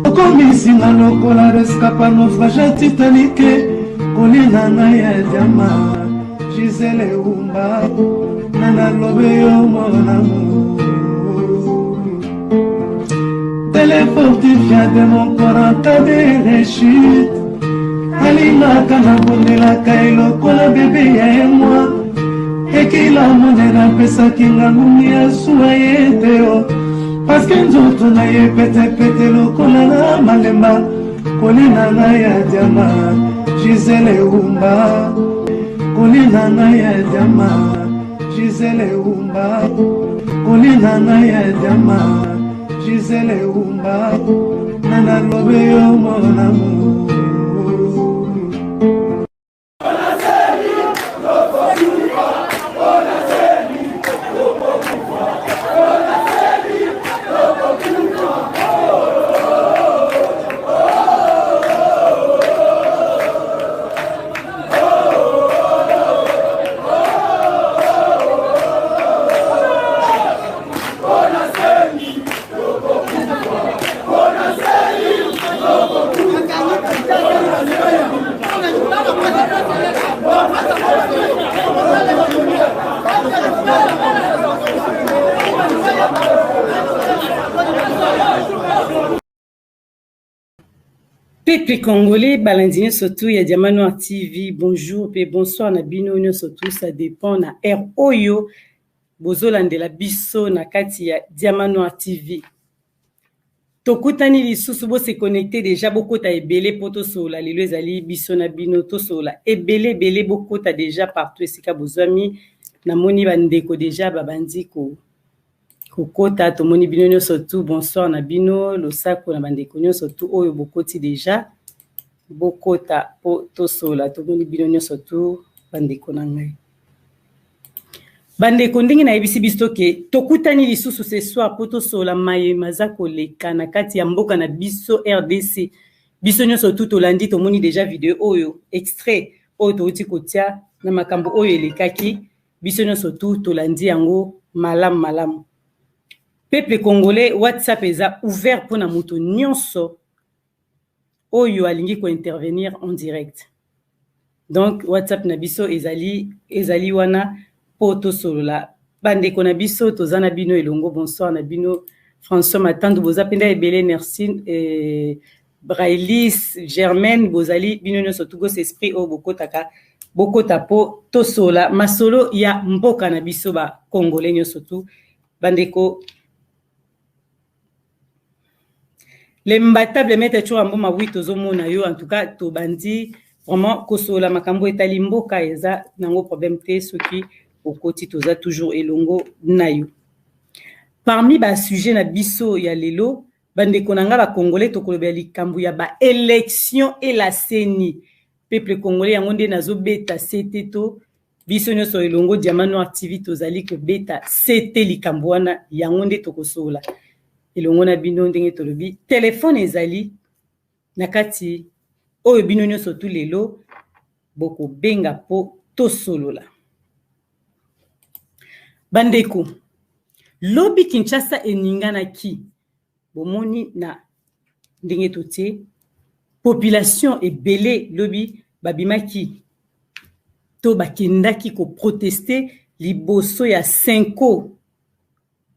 Okomisi nga lokola rescapa naufrage ya Titanic, kolia na ngai ya diama Gisele Umba, na nalobe yo mon amour. Tele fortifia de mon corps en cas de rechute, alingaka nabondelaka ye lokola bebe ya ye mwa ekila monene apesaki nga ngungi ya suwa ye te o parceke nzoto na ye petepete lokola na malemba kolina ngai ya diama Gisele Umba, kolina ngai ya diama Gisele Umba, kolina ngai ya diama Gisele Umba, na nalobe yo mon amour. Peuple congolais, balandi nyonso tout ya Diamant Noir TV, bonjour pe bonsoir na bino nyonso tout, ça dépend na heure oyo bozolandela biso na kati ya Diamant Noir TV. Tokutani lisusu, bo se connecter déjà, bokota ebele po tosolola lelo, ezali biso na bino tosolola ebele ebele, bokota déjà partout esika bozwami. Namoni bandeko déjà babandi ko kokota, tomoni bino nyonso tout, bonsoir na bino, losako na bandeko nyonso tout oyo bokoti déjà, bokota po tosolola, tomoni bino nyonso tout bandeko na ngai. Bandeko, ndenge nayebisi biso ke tokutani lisusu ce soir po tosolola maye maza koleka na kati ya mboka na biso RDC. Biso nyonso tu tolandi, tomoni deja video oyo, extrait oyo touti kotia na makambo oyo elekaki, biso nyonso tu tolandi yango malamu malamu. Peuple congolais, WhatsApp eza ouvert mpona moto nyonso oyo alingi ko intervenir en direct. Donc WhatsApp na biso ezali ezali wana po tosolola. Bandeko na biso toza na bino elongo, bonsoir na bino. François Matandu boza mpenza ebele, merci Brailis, Germaine bozali bino nyonso tugos esprit oyo bokotaka, bokota po tosolola masolo ya mboka na biso ba congolais nyonso tu. Bandeko, l'imbattable maître Tshoura Mboma, oui tozomona yo, en tout cas tobandi vraiment kosolola makambo etali mboka, eza nango problème te soki okoti, toza toujours elongo na yo. Parmi ba sujet na biso ya lelo, bandeko na nga ba congolais, tokolobela likambo ya ba élection et la CENI. Peuple congolais, yango nde nazobeta sete to biso nyonso elongo Diamant Noir TV tozali kobeta sete likambo wana, yango nde tokosolola elongo na bino. Ndenge tolobi, telefone ezali na kati oyo bino nyonso tu lelo bokobenga po tosolola. Bandeko, lobi Kinshasa eninganaki, bomoni na ndenge totie population ebele lobi babimaki to bakendaki koprotester liboso ya CENCO.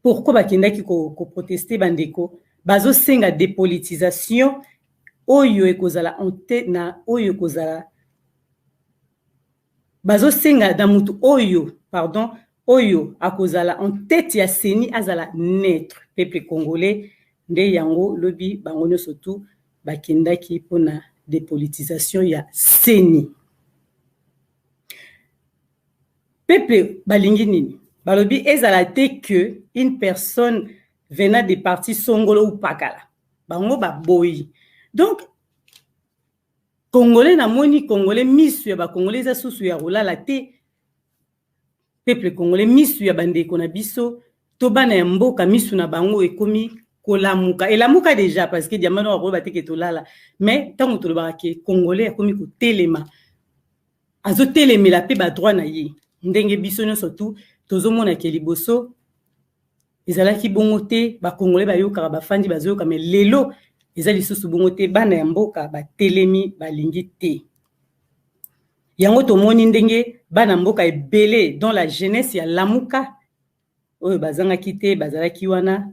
Pourquoi bakendaki koprotester? Bandeko bazosenga dépolitisation oyo ekozala na oyo ekozala, bazosenga na mutu oyo, pardon, oyo akozala en tête ya CENI azala neutre. Peuple congolais, nde yango lobi bango nyonso tu bakendaki mpona dépolitisation ya CENI. Peuple balingi nini? Balobi ezala te que une personne venant de parti songolo ou pakala, bango baboyi. Donc congolais, namoni congolais, misu ya bacongolais eza susu ya kolala te. Peuple congolais, misu ya bandeko na biso to bana ya mboka, misu na bango ekomi kolamuka, elamuka déjà, parce que Diamant Noir akoyeba te ke tolala. Mais ntango tolobaka ke congolais akomi kotelema, azotelemela mpe badroit na ye, ndenge biso nyonso tu tozomona ke liboso ezalaki bongo te. Bacongolais bayokaka, bafandi bazoyoka, mais lelo Eza lisusu bongo te, bana ya mboka batelemi, balingi te. Yango tomoni ndenge bana mboka ebele dans la jeunesse ya Lamuka oyo bazangaki te, bazalaki wana,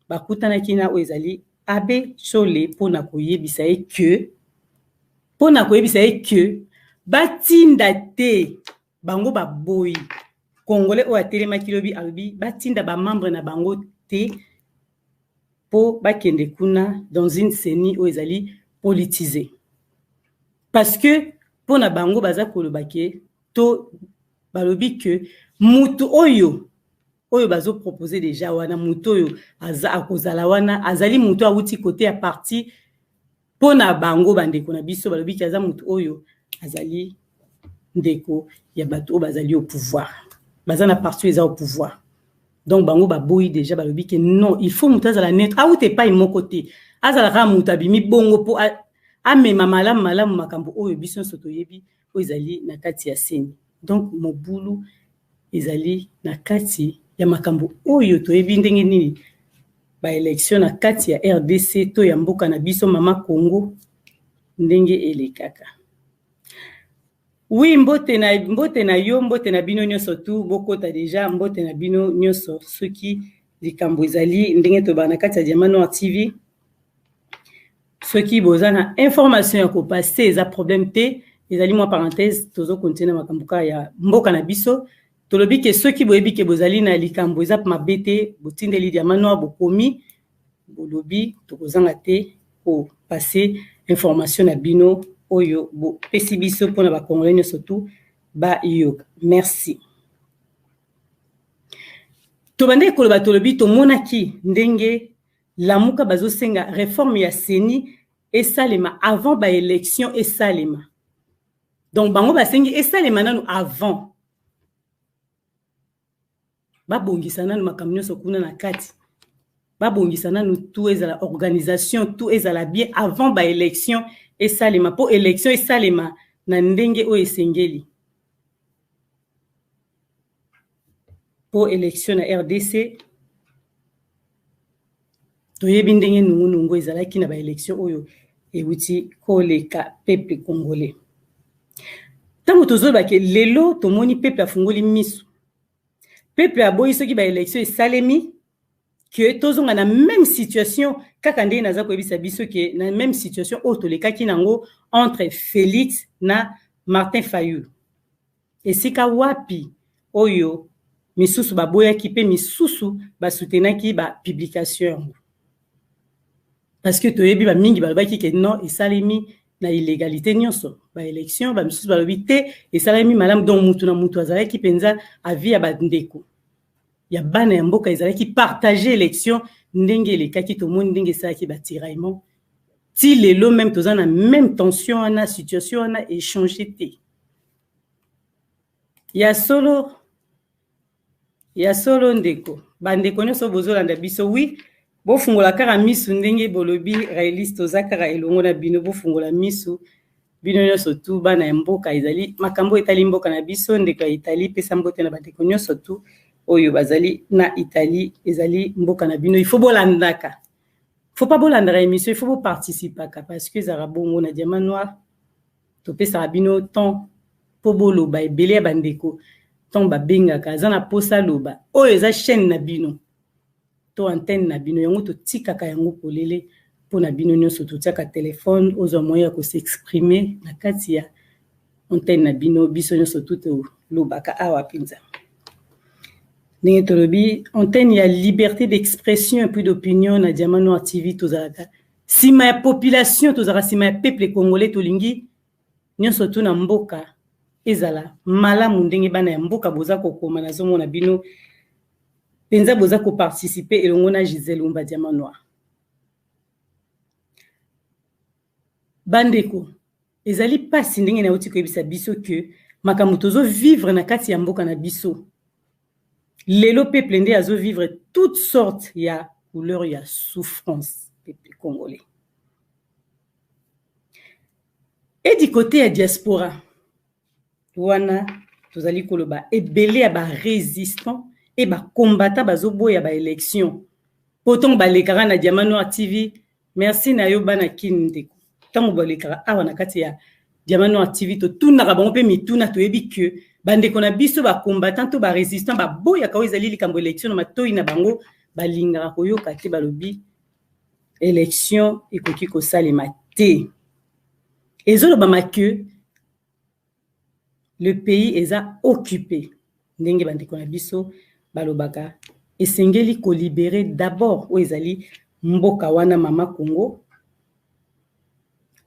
bakutanaki na oyo ezali Abbé Nshole mpona koyebisa ye que, mpona koyebisa ye que batinda te, bango baboyi. Congolais oyo atelemaki lobi alobi batinda ba membre na bango te mpo bakende kuna dans une CENI oyo ezali politisée. Parce que mpona bango baza koloba ke to balobi ke mutu oyo oyo bazo proposer déjà wana, mutu oyo aza akozala wana azali mutu awuti côté ya parti. Mpona bango bandeko na biso balobi ke aza mutu oyo azali ndeko ya bato oyo bazali au pouvoir, baza na parti eza au pouvoir. Donc bango baboyi déjà, balobi ke non, il faut mutu azala neutre, awuta epai moko te, azala kaka mutu abimi bongo mpo amema malamu malamu makambo oyo biso nyonso toyebi oyo ezali na kati ya CENI. Donc mobulu ezali na kati ya makambo oyo toyebi ndenge nini ba élection na kati ya RDC to ya mboka na biso mama Congo ndenge elekaka. Oui, mbote na yo, mbote na bino nyonso tu bokota déjà, mbote na bino nyonso soki likambo ezali ndenge tobana na kati ya Diamant Noir TV. Soki boza na information ya kopasser, eza problème te, ezali mwa parenthèse, tozo continuer na makambo kaka ya mboka na biso. Tolobi ke soki boyebi ke bozali na likambo eza mabe te, botindeli Diamant Noir, bokomi, bolobi, tokozanga te kopasser information na bino oyo bopesi biso mpona ba Congolais nyonso tu bayoka. Merci. Tobandeki koloba, tolobi tomonaki ndenge Lamuka bazosenga réforme ya CENI esalema avant ba élection esalema. Donc bango basengi esalema nanu avant, babongisa nanu makambo nyonso kuna na kati, babongisa nanu tout, ezala organisation, tout ezala bien avant ba élection esalema, mpo élection esalema na ndenge oyo esengeli. Mpo élection na RDC, toyebi ndenge nungunungu ezalaki na ba élection oyo ewuti koleka. Peuple congolais, ntango tozoloba ke lelo tomoni peuple afungoli miso, peuple aboyi soki ba élection esalemi ke tozonga na même situation kaka ndenge naza koyebisa biso ke na même situation oyo tolekaki nango entre Félix na Martin Fayulu, esika wapi oyo misusu baboyaki mpe misusu basoutenaki bapublication yango, parce que toyebi bamingi balobaki ke non, esalemi na illégalité nyonso baélection, bamisusu balobi te, esalemi malamu. Donc mutu na mutu azalaki mpenza avis ya bandeko ya bana ya mboka ezalaki partage. Élection ndenge elekaki, tomoni ndenge esalaki batiraillement ti lelo, même toza na même tension wana, situation wana echanger te. Ya solo, ya solo ndeko, bandeko nyonso bozolanda biso, oui, bofungola kaka misu ndenge bolobi réaliste, toza kaka elongo na bino. Bofungola misu bino nyonso tu bana ya mboka, ezali makambo etali mboka na biso. Ndeko ya Italie, pesa mbote na bandeko nyonso tu oyo bazali na Italie, ezali mboka na bino, il faut bolandaka, faut pas bolandaka émission, il faut boparticipaka, parce que ezalaka bongo na Diamant Noir, topesaka bino temps mpo boloba. Ebele ya bandeko ntango babengaka aza na posa aloba, oyo eza chaîne na bino to antenne na bino, yango totikaka yango polele mpona bino nyonso. Totiaka telefone, ozwa moyen ya kos'exprimer na kati ya antenne na bino. Biso nyonso tu tolobaka awa mpenza ndenge tolobi antenne ya liberté d'expression et puis d'opinion na Diamant Noir TV. Tozalaka nsima ya population, tozalaka nsima ya peuple congolais, tolingi nyonso tu na mboka ezala malamu. Ndenge bana ya mboka boza kokoma, nazomona bino mpenza boza koparticiper elongo na Gisele Umba Diamant Noir. Bandeko, ezali mpasi ndenge nauti koyebisa biso ke makambo tozovivre na kati ya mboka na biso lelo, peuple nde azovivre toutes sortes ya couleur ya souffrance, peuple congolais. Et du côté ya diaspora wana, tozali koloba ebele ya barésistant e bacombattant bazoboya baélection, po ntongo balekaka na Diamant Noir TV. Merci na yo bana Kin ndeko. Ntango balekaka awa na kati ya Diamant Noir TV totunaka bango mpe mituna toyebi que bandeko na biso ba combattant to ba résistant baboyaka oyo ezali likambo élection na matoi na bango balingaka koyoka te balobi élection ekoki kosalema te. Ezolobama que le pays eza occupé ndenge bandeko na biso balobaka esengeli kolibere d'abord oyo ezali mboka wana mama Congo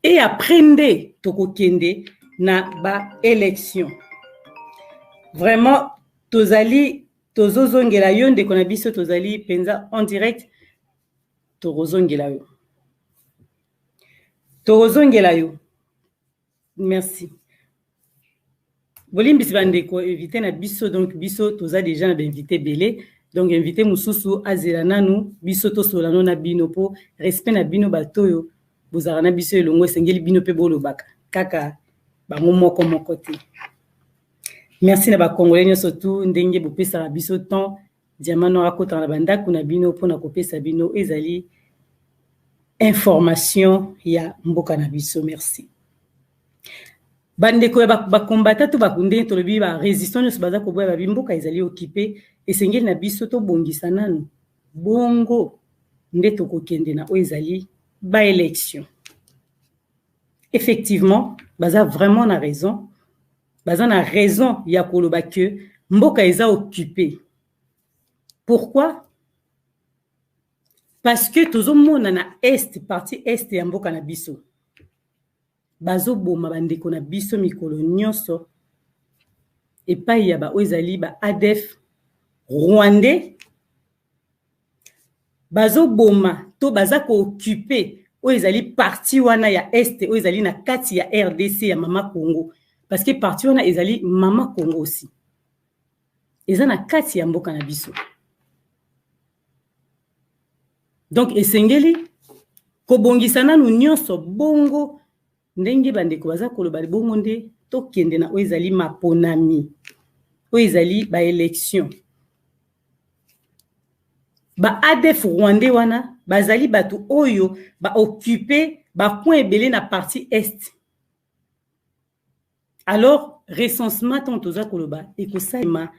et après nde tokokende na ba élection vraiment tozali tozozongela yo ndeko na biso tozali mpenza en direct tokozongela yo tokozongela yo Merci. Bolimbisi bandeko invité na biso donc biso toza déjà na bainvité ebele donc invité mosusu azela nanu biso tosolola no na bino mpo respect na bino bato oyo bozalaka na biso elongo esengeli bino mpe bolobaka kaka bango moko moko te. Merci na bacongolais nyonso tu ndenge bopesaka biso temps Diamant noir akotaka na bandako na bino mpo na kopesa bino ezali information ya mboka na biso. Merci. Bandeko ya bakombata to ndenge tolobi ba résistant nyonso baza koboya babi mboka ezali okipe, esengeli na biso tobongisa nanu bongo nde tokokende na oyo ezali ba élection. Effectivement, baza vraiment na raison. Baza na raison ya koloba que mboka eza occupé. Pourquoi? Parce que tozomona na est, partie est ya mboka na biso. Bazoboma bandeko na biso mikolo nyonso epai ya ba oyo ezali ba ADF rwandais bazoboma to baza ko-occupe oyo ezali partie wana ya est oyo ezali na kati ya RDC ya mama Congo parce que partie wana ezali mama Congo aussi eza na kati ya mboka na biso donc esengeli kobongisa nanu nyonso bongo ndenge bandeko baza koloba bongo nde tokende na oyo ezali maponami oyo ezali ba élection ba ADF rwandais wana bazali bato oyo ba occupe ba coin ebele na partie est. Alors recensement ntango toza koloba ekosalema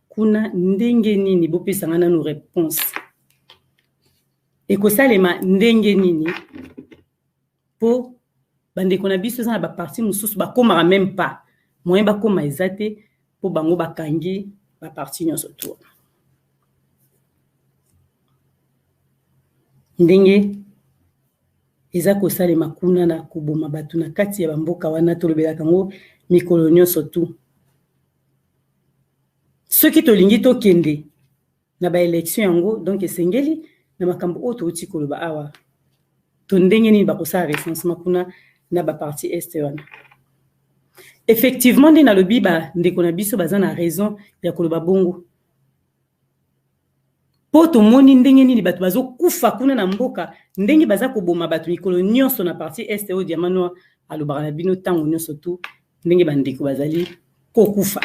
kuna ndenge nini? Bopesanga nanu réponse. Ekosalema ndenge nini? Po bandeko na biso eza na ba partie mosusu bakomaka même pas moyen bakoma eza te po bango bakangi ba partie nyonso to ndenge eza kosalema kuna na koboma bato na kati ya bamboka wana tolobelaka yango mikolo nyonso tu. Soki tolingi tokende na ba élection yango donc esengeli na makambo oyo touti koloba awa to ndenge nini bakosala recensement kuna na ba partie est wana. Effectivement nde nalobi bandeko na biso baza na raison ya koloba bongo po tomoni ndenge nini bato bazokufa kuna na mboka ndenge baza koboma bato mikolo nyonso na partie est oyo Diamant Noir alobaka na bino ntango nyonso tu ndenge bandeko bazali kokufa.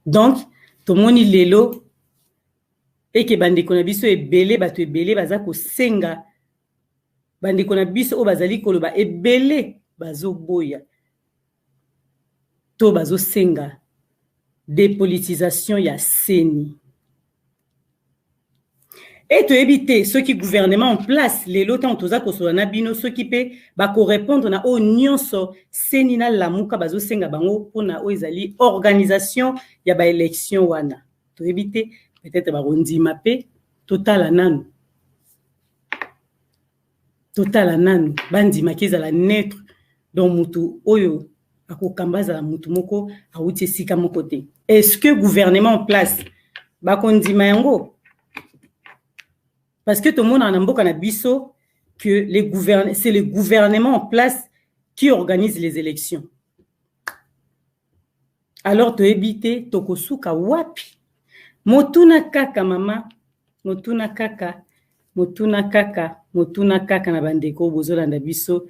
Donc tomoni lelo eke bandeko na biso ebele bato ebele baza kosenga bandeko na biso oyo bazali koloba ebele bazoboya to bazosenga dépolitisation ya CENI. E toyebi te soki gouvernement en place lelo ntango toza kosolola na bino soki mpe bakorépondre na oyo nyonso CENI na Lamuka bazosenga bango mpona oyo ezali organisation ya baélection wana. Toyebi te, peut-être bakondima mpe totala nanu. Totala nanu bandimaki ezala neutre donc mutu oyo akokamba azala mutu moko awuti esika moko te. Est-ce que gouvernement en place bakondima yango? Parce que tomonaka na mboka na biso que les gouverne, c'est le gouvernement en place qui organise les élections. Alors toyebi te tokosuka wapi? Motuna kaka mama, motuna kaka, motuna kaka, motuna kaka na bandeko bozolanda biso.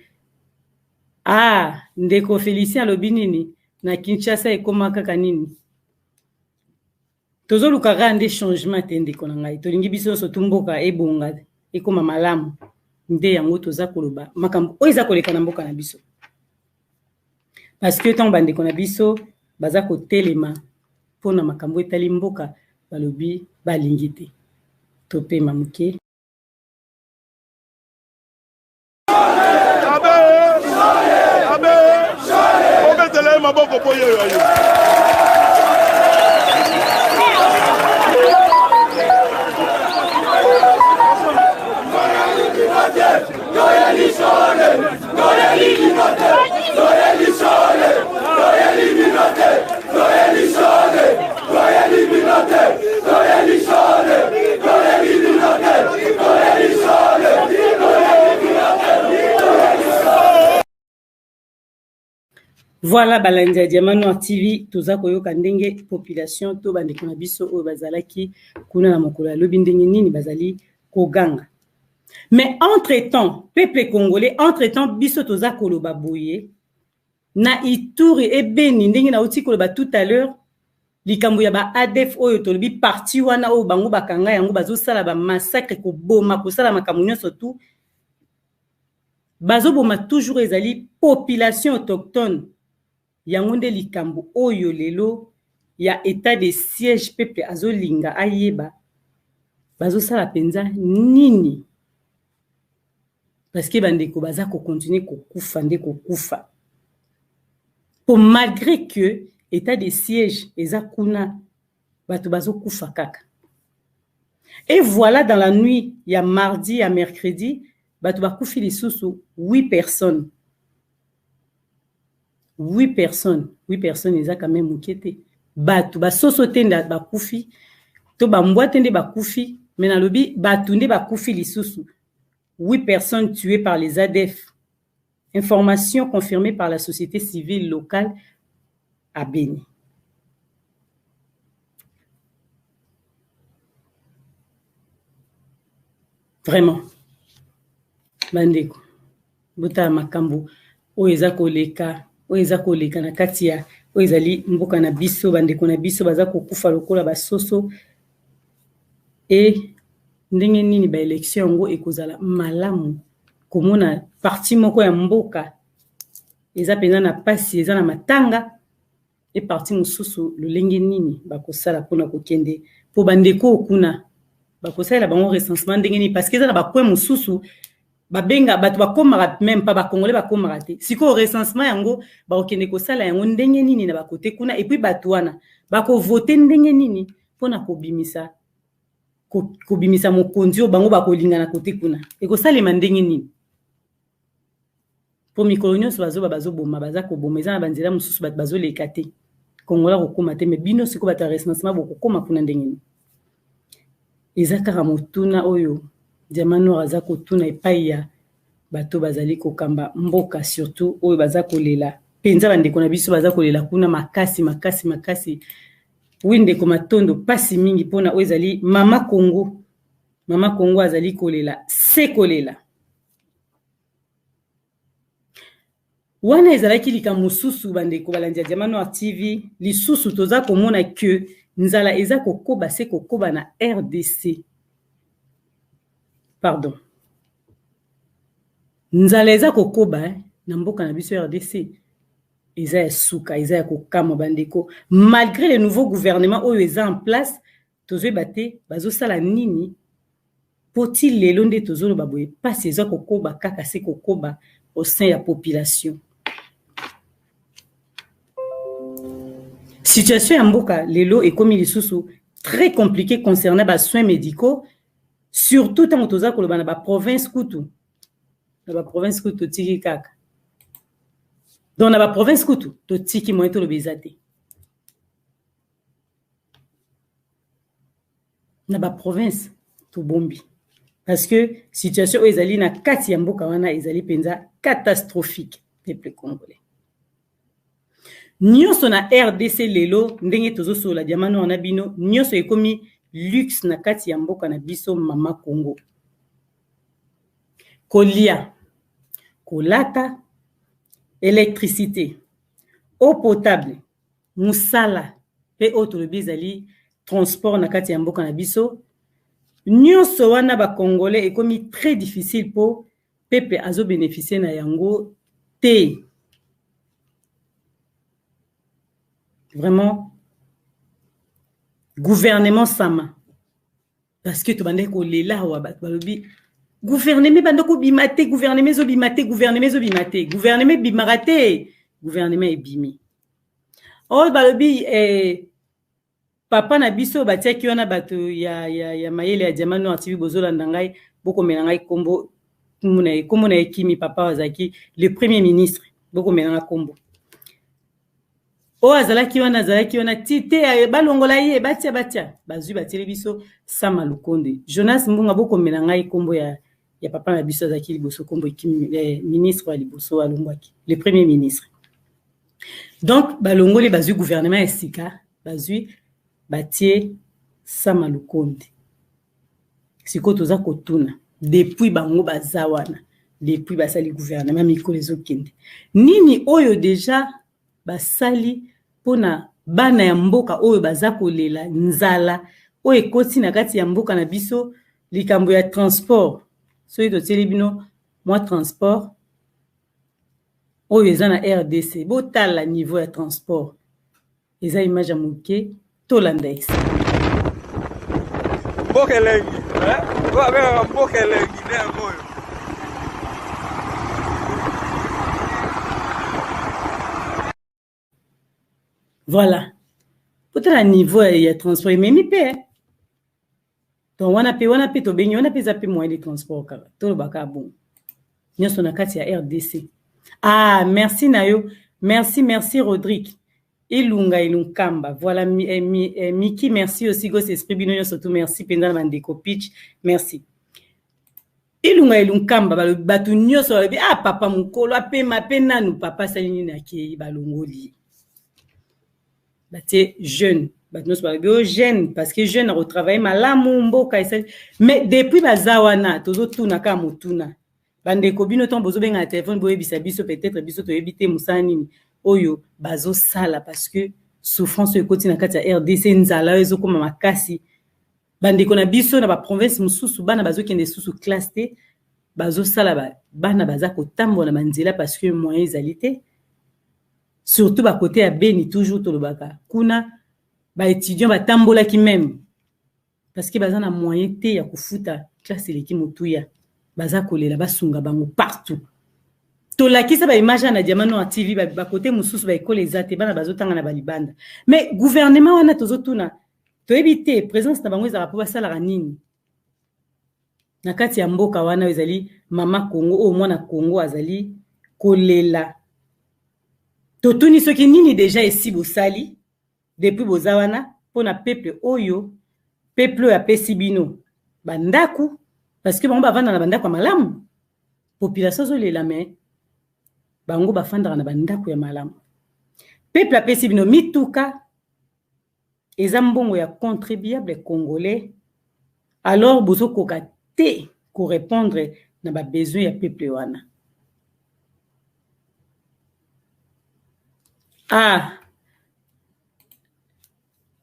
Ah, ndeko Félicien alobi nini? Na Kinshasa ekoma kaka nini? Tozoluka kaka nde changement te ndeko na ngai, tolingi biso nyonso tu mboka ebonga, ekoma malamu, nde yango toza koloba makambo oyo eza koleka na mboka na biso. Parce que ntango bandeko na biso baza kotelema mpo na makambo etali mboka, balobi balingi te. Topema moke. Abe! Abe! Obetela ye maboko mpo ye yo yo. Voilà balandi ya Diamant Noir TV, toza koyoka ndenge population to bandeko na biso oyo bazalaki kuna na mokolo ya lobi ndenge nini bazali koganga. Mais entre temps, peuple congolais, entre temps biso toza koloba boye na Ituri et Beni ndenge nauti koloba tout à l'heure likambo ya ba ADF oyo tolobi parti wana oyo bango bakanga yango bazosala ba massacre, koboma, kosala makambo nyonso tout bazoboma toujours ezali population autochtone. Yango nde likambo oyo lelo ya état de siège peuple azolinga ayeba bazosala mpenza nini, parce que bandeko baza kocontinue kokufa nde kokufa po malgré que état de siège eza kuna bato bazokufa kaka. Et voilà, dans la nuit ya mardi ya mercredi bato bakufi lisusu 8 personnes. 8 personnes, 8 personnes eza quand même moke te. Bato basoso te nde bakufi to bambwa te nde bakufi, mais nalobi bato nde bakufi lisusu. 8 personnes tuées par les ADF. Information confirmée par la société civile locale à Beni. Vraiment, bandeko, botala makambo oyo eza koleka, oyo eza koleka na kati ya oyo ezali mboka na biso. Bandeko na biso baza kokufa lokola basoso. E ndenge nini ba élection yango ekozala malamu komona parti moko ya mboka eza mpenza na pasi, eza na matanga, e parti mosusu lolenge nini bakosala mpona kokende mpo bandeko kuna bakosalela bango recensement ndenge nini? Parce que eza na bacoin mosusu babenga bato bakomaka même pas, bakongole bakomaka te. Sikoyo recensement yango bakokende kosala yango ndenge nini na bakote kuna? Et puis bato wana bakovote ndenge nini mpona kobimisa mokonzi oyo bango bakolinga na kote kuna? Ekosalema ndenge nini? Po mikolo nyonso bazoba bazoboma, baza koboma, eza na banzela mosusu bato bazoleka te, kongola kokóma te. Mais bino sikoyo bato ya recensement bokokóma kuna ndenge nini? Eza kaka motuna oyo Diamant Noir aza kotuna epai ya bato bazali kokamba mboka, surtout oyo baza kolela mpenza. Bandeko na biso baza kolela kuna makasi makasi makasi. Wi, ndeko Matondo, mpasi mingi mpona oyo ezali mama Congo. Mama Congo azali kolela se kolela. Wana ezalaki likambo mosusu. Bandeko balandi ya Diamant Noir TV, lisusu toza komona ke nzala eza kokoba se kokoba na RDC. Pardon, nzala eza kokoba na mboka na biso RDC, eza ya suka, eza ya kokamwa bandeko. Malgré le nouveau gouvernement oyo eza en place, tozoyeba te bazosala nini po ti lelo nde tozoloba boye, mpasi eza kokoba kaka se kokoba au sein ya population. Situation ya mboka lelo ekomi lisusu très compliqué concernant basoins médicaux, surtout ntango toza koloba na baprovince kutu. Na baprovince kutu totiki kaka, donc na baprovince kutu totiki, moyen toloba eza te. Na baprovince tobombi, parce que situation oyo ezali na kati ya mboka wana ezali mpenza catastrophique. Peuple congolais nyonso na RDC lelo, ndenge tozosolola Diamant Noir na bino, nyonso ekomi luxe na kati ya mboka na biso mama Congo. Kolia, kolata, électricité, eau potable, mosala mpe oyo tolobi ezali. transport na kati ya mboka na biso. Nyonso wana ba Congolais ekomi très difficile po peuple azo beneficier na yango te. Vraiment gouvernement sama parce que tobandaki kolela awa bato balobi gouvernement ebanda kobima te, gouvernement ezobima te, gouvernement ezobima te, gouvernement ebimaka te, gouvernement ebimi. Oyo balobi eh, papa na biso batiaki wana bato ya, ya, ya mayele ya Diamant Noir TV, bozolanda ngai, bokomela ngai kombo kombo na ye kimi papa azalaki le premier ministre, bokomela ngai kombo oyo azalaki wana, azalaki wana ti te balongola ye, batia batia bazwi batieli biso Sama Lukonde. Jonas Mbunga, bokomela ngai kombo ya papa na biso azalaki liboso, kombo ekimi, ministre ya liboso alongwaki, le premier ministre. Donc balongoli, bazwi gouvernement ya sika, bazwi batie Sama Lukonde. Sikoyo toza kotuna, depuis bango baza wana, depuis basali gouvernement, mikolo ezokende, nini oyo deja basali mpona bana ya mboka oyo baza kolela nzala oyo ekoti na kati ya mboka na biso? Likambo ya transport, soki totieli bino mwa transport oyo eza na RDC, botala niveau ya transport, eza image ya moke, tolanda esi. Mboka elengi, oyo babengaka mboka elengi nde yango oyo. Voilà, botala niveau ya transport ememi mpe. Donc wana mpe tobengi wana mpe eza mpe moyen de transport kaka, tolobaka bongo, nyonso na kati ya RDC. Ah, merci na yo, merci, merci Rodrigue Ilunga Ilunkamba. Voilà, mi, eh, mi, eh, Miki, merci aussi, Gos Esprit, bino nyonso tout, merci mpenza na bandeko Pitch, merci. Ilunga Ilunkamba, bato nyonso balobi: ah, papa mokolo apema mpe nanu, papa asali nini? Akei, balongoli, batie jeune. Bato nyonso balobi o jeune, parce que jeune akotravaille malamu, mboka esali. Mais depuis baza wana, tozotuna kaka motuna. Bandeko, bino ntango bozobenga na telefone, boyebisa biso, peut-être biso toyebi te mosala nini oyo bazosala, parce que souffrance oyo ekoti na kati ya RDC, nzala oyo ezokóma makasi, bandeko na biso na baprovince mosusu, bana bazokende susu classe te, bazosala bana baza kotambola na banzela parce que moyen ezali te, surtout bakote ya Beni. Toujours tolobaka kuna, baétudiant batambolaki même parce que baza na moyen te ya kofuta classe, eleki motuya. Baza kolela, basunga bango partout. Tolakisa baimage na Diamant Noir TV, bakote mosusu baekole eza te, bana bazotanga na balibanda. Mais gouvernement wana, tozotuna, toyebi te présence na bango ezalaka mpo basalaka nini na kati ya mboka wana oyo ezali mama Congo, oyo mwana Congo azali kolela. Totuni soki nini deja esi bosali depuis boza wana mpona peuple oyo, peuple oyo apesi bino bandako, parce que bango bavanda na bandako ya malamu. Population azolela, mais bango bafandaka na bandako ya malamu. Peuple apesi bino mituka, eza mbongo ya contribuable congolais, alors bozokoka te korépondre na babesoin ya peuple wana. Ah,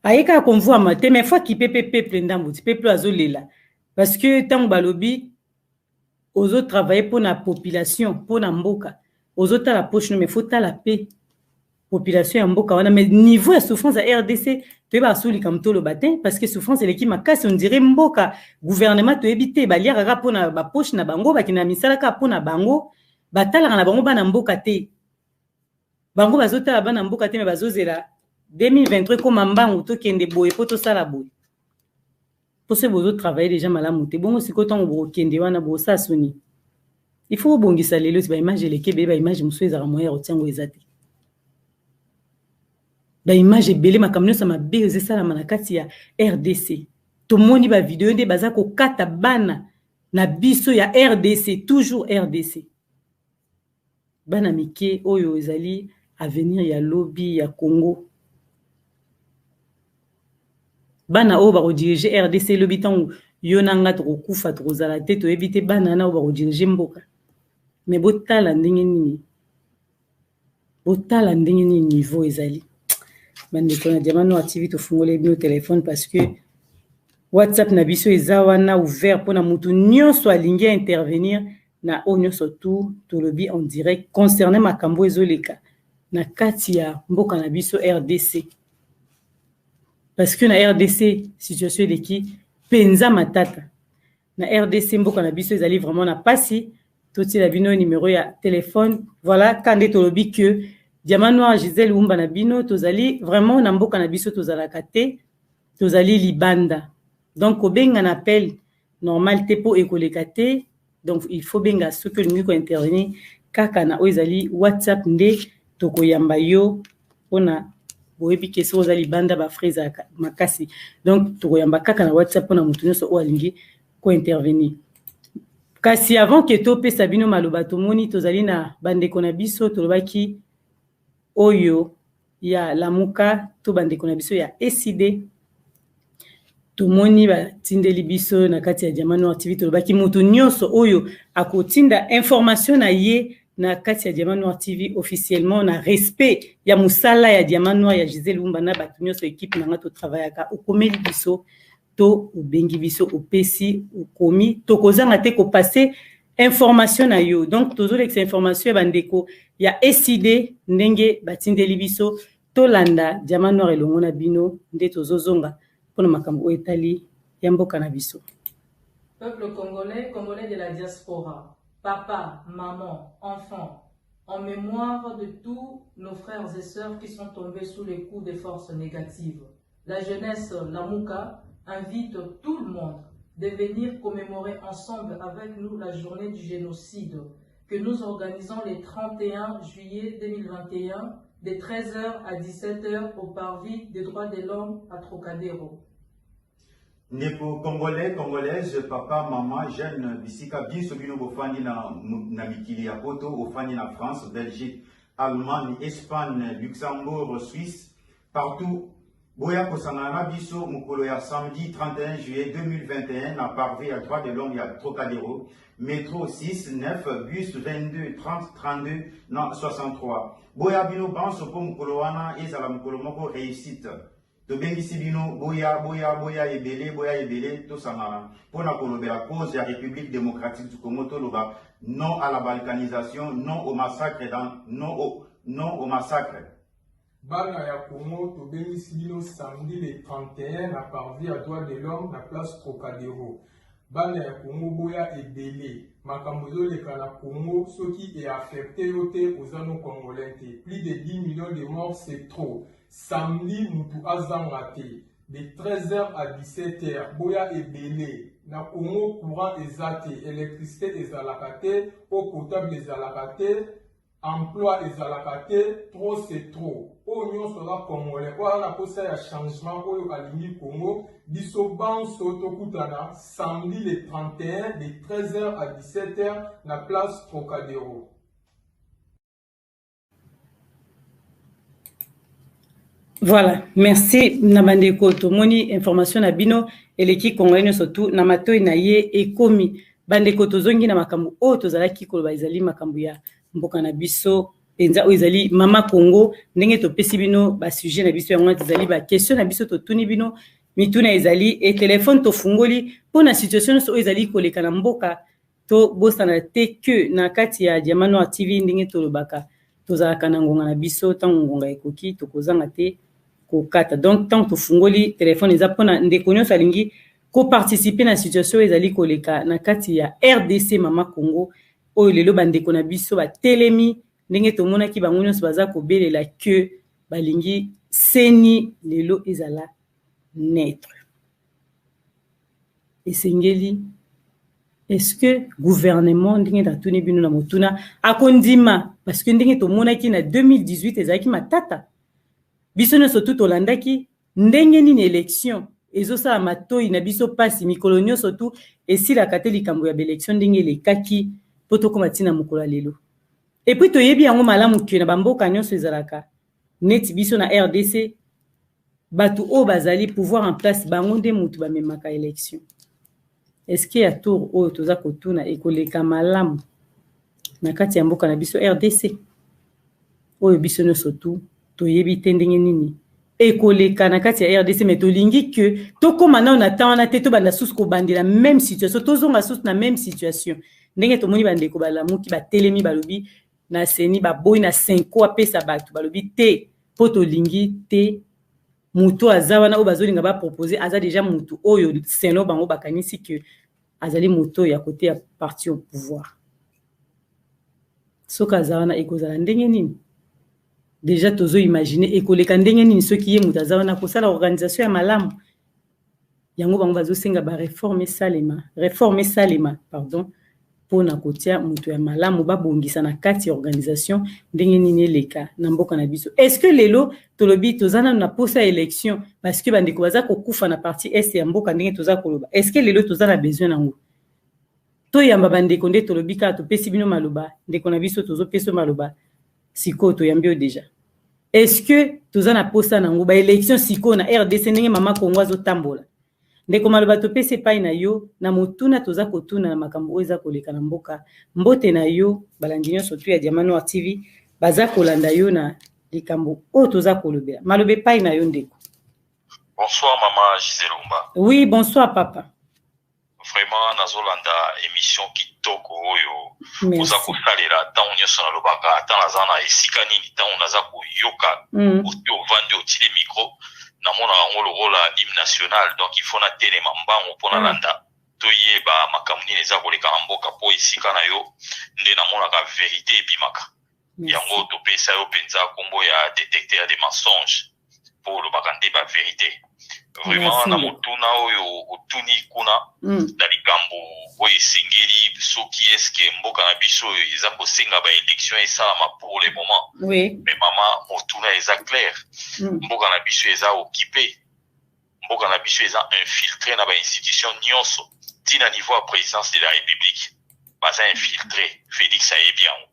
aye kaka komvwama te, mais faut akipe mpe peuple ndambo ti peuple azolela, parce que ntango balobi ozotravaille mpona population, mpona mboka, ozotala poche no, mais faut tala mpe population ya mboka wana. Mais niveau ya souffrance ya RDC, toyebaka so likambo toloba te, parce que souffrance eleki makasi. On dirait mboka, gouvernement, toyebi te, baliaka kaka mpona bapoche na bango, bakende na misala kaka mpona bango, batalaka na bango bana mboka te. Bango bazotala bana mboka te, mais bazozela 2023 ekóma mbangu, tokende boye mpo tosala boye. Mpo soki bozotravaille déjà malamu te, bongo sikoyo ntango bokokende wana, bokosala soni. Il faut bobongisa lelo ti baimage eleki ebele, baimage mosusu ezalaka moyen ya kotia yango eza te, baimage ebele, makambo nyonso ya mabe ezosalama na kati ya RDC. Tomoni bavideo nde baza kokata bana na biso ya RDC, toujours RDC, bana mike oyo ezali avenir ya lobi ya Congo, bana oyo bakodirige RDC elobi. Ntango yo na nga tokokufa, tokozala te, toyebi te bana wana oyo bakodirige mboka. Mais botala ndenge nini, botala ndenge nini niveau ezali. Bandeko na Diamant Noir TV, tofungoli bino téléphone parce que WhatsApp na biso eza wana ouvert mpona mutu nyonso alingi intervenir na oyo nyonso tout tolobi en direct concernant makambo ezoleka na kati ya mboka na biso RDC. Parce que na RDC situation eleki mpenza matata. Na RDC mboka na biso ezali vraiment na pasi. Totiela bino numéro ya téléphone. Voilà, quand nde tolobi que Diamant Noir Gisèle Wumba na bino tozali vraiment na mboka na biso tozalaka te, tozali libanda. Donc kobenga na appel normal te po ekoleka te. Donc il faut benga soki olingi ko intervenir kaka na oyo ezali WhatsApp nde tokoyamba yo mpona boyebi ke soki oza libanda ba frais ezalaka makasi. Donc tokoyamba kaka na WhatsApp mpona moto nyonso oyo alingi ko intervenir. Kasi avant ke topesa bino maloba, tomoni tozali na bandeko na biso tolobaki oyo ya Lamuka to bandeko na biso ya ECD. Tomoni batindeli biso na kati ya Diamant Noir TV, tolobaki moto nyonso oyo akotinda information na ye na kati ya Diamant Noir TV officiellement na respect ya mosala ya Diamant Noir ya Gisèle Wumba na bato nyonso équipe na nga totravaillaka, okomeli biso to obengi biso, opesi, okomi, tokozanga te kopase information na yo. Donc tozolekisa information ya bandeko ya ECD ndenge batindeli biso. Tolanda Diamant Noir elongo na bino nde tozozonga mpona makambo oyo etali ya mboka na biso. Peuple congolais, congolais de la diaspora, papa, maman, enfant, en mémoire de tous nos frères et sœurs qui sont tombés sous les coups des forces négatives, la jeunesse Lamuka invite tout le monde de venir commémorer ensemble avec nous la journée du génocide que nous organisons le 31 juillet 2021 de 13h à 17h au parvis des droits de l'homme à Trocadéro. Ndeko congolais, congolaise, papa, maman, jeune, bisika biso bino bofandi na mikili ya poto, ofandi na France, Belgique, Allemagne, Espagne, Luxembourg, Suisse, partout boya kosangana na biso mokolo ya samedi 31 juillet 2021 na parvis ya droit de l'homme ya Trocadéro, métro 6 9 bus 22 30 32 na 63. Boya bino banso po mokolo wana ezala mokolo moko réussite. Tobengisi bino boya, boya, boya ebele, boya ebele, tosangana mpona kolobela cause ya République démocratique du Congo. Toloba non à la balkanisation, non au massacre, non au massacre. Bana ya Congo, tobengisi bino samedi le 31 na parvis ya droit de l'homme na place Trocadéro. Bana ya Congo, boya ebele. Makambo ezoleka na Congo, soki eaffecte yo te, oza no congolais te. Plus de 10 millions de morts, c'est trop. Samedi mutu azanga te, de 13h à 17h, boya ebele. Na Congo courant eza te, électricité ezalaka te, eau potable ezalaka te, emploi ezalaka te. Trop c'est trop. Oyo nyonso aza congolais, oyo aza na posa ya changement, oyo alingi Congo, biso banso tokutana samedi le 31 de 13h à 17h na place Trocadéro. Voilà, merci na bandeko. Tomoni information na bino eleki congolais nyonso tu na matoi na ye ekomi. Bandeko, tozongi na makambo oyo tozalaki koloba, ezali makambo ya mboka na biso mpenza oyo ezali mama Congo. Ndenge topesi bino basujet na biso yango wana, ezali baquestion na biso totuni bino, mituna ezali e telefone tofungoli mpona situation nyonso oyo ezali koleka na mboka. Tobosana te ke na kati ya Diamant Noir TV, ndenge tolobaka, tozalaka na ngonga na biso. Ntango ngonga ekoki, tokozanga te kokata. Donc ntango tofungoli telefone, eza mpona ndeko nyonso alingi koparticipe na situation oyo ezali koleka na kati ya RDC, mama Congo, oyo lelo bandeko na biso batelemi. Ndenge tomonaki bango nyonso baza kobelela ke balingi CENI lelo ezala neutre, esengeli, est-ce que gouvernement, ndenge natuni bino na motuna, akondima? Parce que ndenge tomonaki na 2018 ezalaki matata, biso nyonso tu tolandaki ndenge nini élection ezosala matoi na biso mpasi mikolo nyonso tu, esilaka te. Likambo ya baélection, ndenge elekaki mpo tokóma ntina mokolo ya lelo. Et puis toyebi yango malamu ke na bamboka nyonso ezalaka neti biso na RDC, bato oyo bazali pouvoir en place, bango nde motu bamemaka élection. Est-ce ya tour oyo toza kotuna ekoleka malamu na kati ya mboka na biso RDC, oyo biso nyonso tu toyebi te ndenge nini? Ekoleka na kati ya RDC, mais tolingi que tokóma nano na temps wana te, tobanda susu kobandela même situation, tozonga susu na même situation. Ndenge tomoni bandeko balamuki, batelemi, balobi na CENI, baboyi na CENCO apesa bato, balobi te mpo tolingi te. Moto aza wana oyo bazolinga bapropose aza déjà motu oyo selon bango bakanisi ke azali moto ya kote ya parti au pouvoir. Soki aza wana, ekozala ndenge nini? Déjà tozoimagine ekoleka ndenge nini soki ye moto aza wana kosala organisation ya malamu. Yango bango bazosenga baréforme esalema, réforme esalema, pardon, mpona kotia moto ya malamu, babongisa na kati ya organisation ndenge nini eleka na mboka na biso. Est ce que lelo tolobi toza nanu na posa ya élection, parce que bandeko baza kokufa na partie est ya mboka? Ndenge toza koloba, est ce que lelo toza na besoin nango? Toyamba bandeko nde tolobi kaka, topesi bino maloba. Ndeko na biso, tozopesa maloba sikoyo, toyambi yo déjà. Est ce que toza na posa nango baélection sikoyo na RDC, ndenge mama Kongo azotambola? Ndeko, maloba topesi epai na yo na motuna toza kotuna na makambo oyo eza koleka na mboka. Mbote na yo. Balandi nyonso tu ya Diamant Noir TV baza kolanda yo na likambo oyo toza kolobela. Maloba epai na yo, ndeko. Bonsoir, mama Gisèle Omba. Oui, bonsoir, papa. Vraiment, nazolanda émission kitoko oyo oza kosalela. Ntango nyonso nalobaka, ata naza na esika nini, ntango naza koyoka osi ovandi, otile micro, namonaka yango lokola hymne national. Donc il faut natelema mbangu mpo nalanda, toyeba makambo nini eza koleka na mboka, mpo esika na yo nde namonaka vérité ebimaka. Yango topesa yo mpenza nkombo ya détecteur de mensonge, mpo olobaka nde bavérité vraiment. Na motuna oyo otuni kuna na likambo oyo esengeli, soki eske mboka na biso oyo eza kosenga baélection esalama pour le moment, mais mama, motuna eza clair. Mboka na biso eza occupé, mboka na biso eza infiltré na bainstitution nyonso, ntina niveau ya présidence de la République baza infiltré. Félix ayebi yango.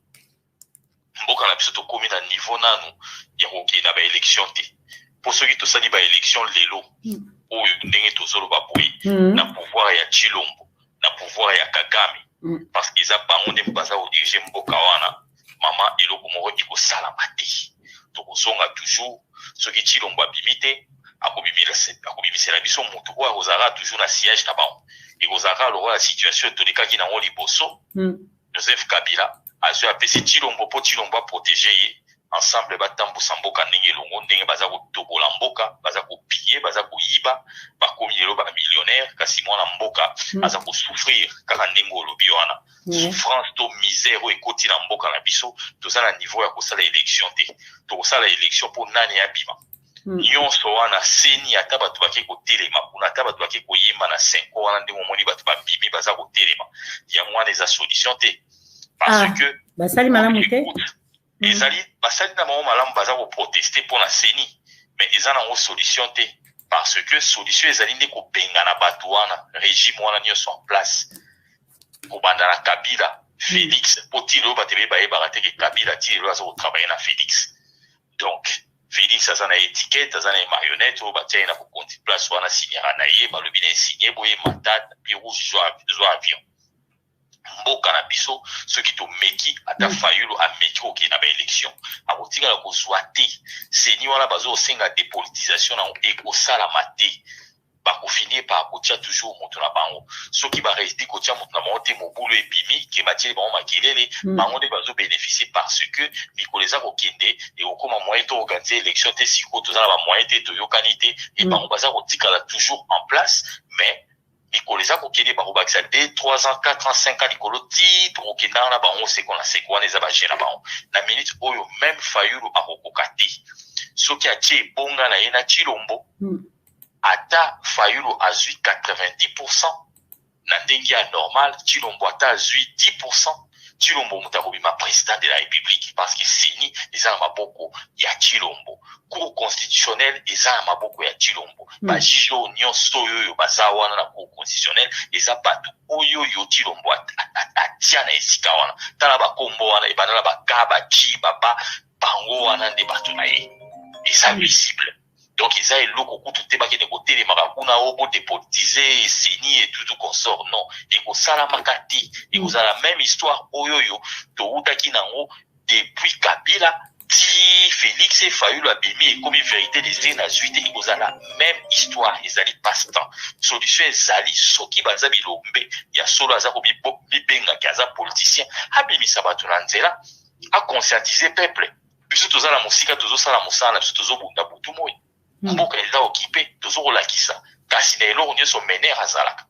Mboka na biso, tokómi na niveau nanu ya kokende na baélection te, mpo soki tosali baélection lelo oyo, ndenge tozoloba boye, na pouvoir ya Tshilombo, na pouvoir ya Kagame, parce que eza bango nde baza kodiriger mboka wana, mama, eloko moko ekosalama te. Tokozonga toujours. Soki Tshilombo abimi te, akobimisela biso motu oyo akozalaka toujours na siège na bango. Ekozalaka lokola situation tolekaki nango liboso. Joseph Kabila azwi, apesi Tshilombo mpo Tshilombo aprotéger ye, ensemble batambusa mboka ndenge elongo. Ndenge baza kotobola mboka, baza kopiller, baza koyiba, bakomi lelo bamillionnaire, kasi mwana mboka aza kosouffrir kaka ndenge olobi wana. Souffrance to misère oyo ekoti na mboka na biso, toza na niveau ya kosala élection te. Tokosala élection mpo nani abima? Nyonso wana CENI, ata bato bake kotelema kuna, ata bato bake koyemba na CENCO wana, ndenge omoni bato babimi baza kotelema, yango wana eza solution te, parce que basali malamu te. Ezali basali na bango malamu, baza koprotester mpo na CENI, mais eza nango solution te, parce que solution ezali nde kobengana bato wana, régime wana nyonso en place, kobanda na Kabila, Félix, mpo ti lelo bato ebeye bayebaka te ke Kabila ti lelo aza kotravailler na Félix. Donc Félix aza na étiquette, aza na ye marionnette oyo batia ye na bokonzi. Place wana signera na ye, balobi na esigne boye, mata tapis rouge, zwa avion. Mboka na biso, soki tomeki, ata Fayulu ameki kokende na baélection, akotikala kozwa te. CENI wana bazosenga dépolitisation nango, ekosalama te. Bakofinir par kotia toujours moto na bango. Soki baréussir kotia moto na bango te, mobulu ebimi ke batieli bango makelele. Bango nde bazobénéficie, parce que mikolo eza kokende, ekokóma moyen to organiser élection te. Sikoyo toza na bamoyen te, toyokani te e bango baza kotikala toujours en place. Mais mikolo eza kokende, bakobakisa 2, 3 ans, 4 ans, 5 ans likolo, ti tokokendaka na bango seko na seko. Wana eza bajeu na bango. Na minute oyo, même Fayulu akokoka te. Soki atie ebonga na ye na Tshilombo, ata Fayulu azwi 90 na ndenge ya normal, Tshilombo ata azwi 10, Tshilombo moto akobima président de la République, parce que CENI eza na maboko ya Tshilombo, Cour constitutionnelle eza na maboko ya Tshilombo, bajuge oyo nyonso oyo oyo baza wana na Cour constitutionnelle eza bato oyo oyo Tshilombo atia na esika wana. Tala bakombo wana, ebanda na baka baci baba, bango wana nde bato na ye, eza visible. Donc eza eloko kutu te bakende kotelemaka kuna o bodépolitiser CENI et tout consort. Non, ekosalamaka te. Ekozala même histoire oyo oyo towutaki nango depuis Kabila. Ti Felix Fayulu abimi ekomi verite des urnes azui te ekozala meme histoire ezali passe temps solution ezali soki baza bilombe ya solo aza komibenga ke aza politicien abimisa bato na nzela a conscientiser peuple biso toza na mosika tozosala mosala na biso tozobunda butu moi mboka eza okipe tozokolakisa kasi na eloko nyonso mener azalaka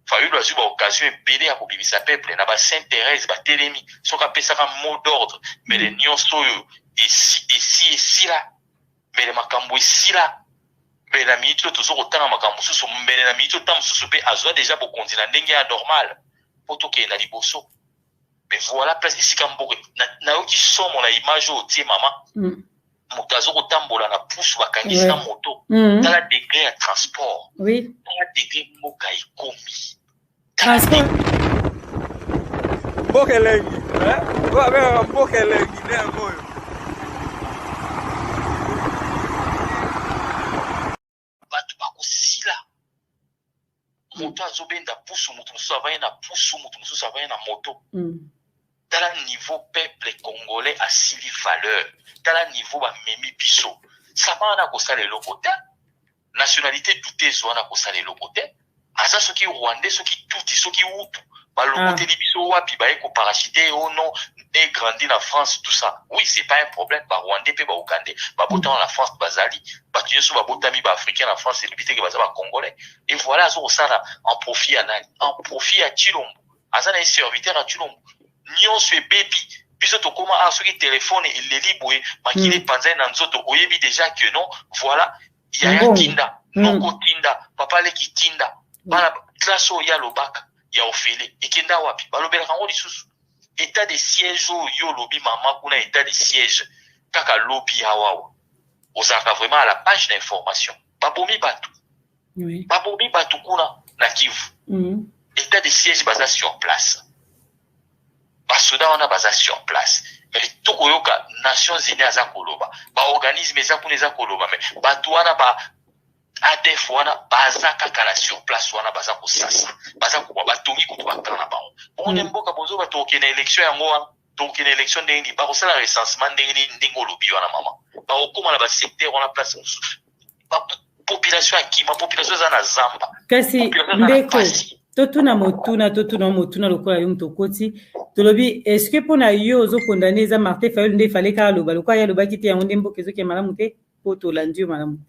Fayulu azui ba occasion ebele ya kobimisa peuple na ba Sainte Therèse batelemi soki apesaka mot d'ordre mbele nionso oyo esi esi esila mbele makambo esila mbele na minute oyo tozo kotanga makambo mosusu mbele na minute oyo ntango mosusu mpe azwa deja bokonzi na ndenge ya normal mpo tokende na liboso mais voilà place esika mboka nayoki somo na image oyo otie mama mm. moto azo kotambola na pusu bakangisi na moto mm. tala degre ya transport oui. tala degre mboka ekomi transport mboka elengi oyo babengaka mboka elengi nde yango oyo bato bakosila moto azobenda pusu moto mosusu avandi na pusu moto mosusu avandi na moto mm. tala niveau peuple congolais asili valeur tala niveau bamemi biso sama wana akosala eloko te nationalité douteuse wana akosala eloko te aza soki rwandais soki tuti soki hutu balokoteli ah. biso wapi baye koparachite o oh non ne grandi na France tout ça oui c'est pas un problème ba rwandais pe ba ougandais babotama na France bazali bato nyonso babotami ba africain na France elobi teke baza ba congolais et voilà azo kosala en profit ya nani en profit ya Tshilombo aza na ye serviteur ya Tshilombo nyonso ebebi biso tokoma ah soki telefone eleli boye makila mm. epanzani na nzoto oyebi déjà que non voilà yaya tinda mm. noko tinda papa leki tinda bana classe oyo ye alobaka ya ofele ekenda wapi balobelaka yango lisusu Etat de siège oyo yo olobi maman kuna etat de siège kaka lobi awawa ozalaka vraiment à la page d'information babomi batu oui. babomi batu kuna na Kivu mm. etat de siège baza sur place basoda wana baza sur place mais tokoyoka Nations Unies aza koloba baorganisme eza kuna eza koloba mais bato wana ba ADF wana baza kaka na sur place wana baza kosasa baza koba batongi kutu ba camp na bango bongo nde mboka bozoba tokokende na election yango wana tokokende na election ndenge nini bakosala recensement ndenge nini ndenge olobi wana mama bakokoma na ba secteur wana place mosusu population akima population eza na zamba kasi ndeko totuna motuna totuna motuna lokola yo moto okoti tolobi est ce que mpo na yo ozokondane eza martin fayulu nde efale kaka aloba lokola ye alobaki te yango nde mboka ezokende malamu te mpo tolandi yo malamu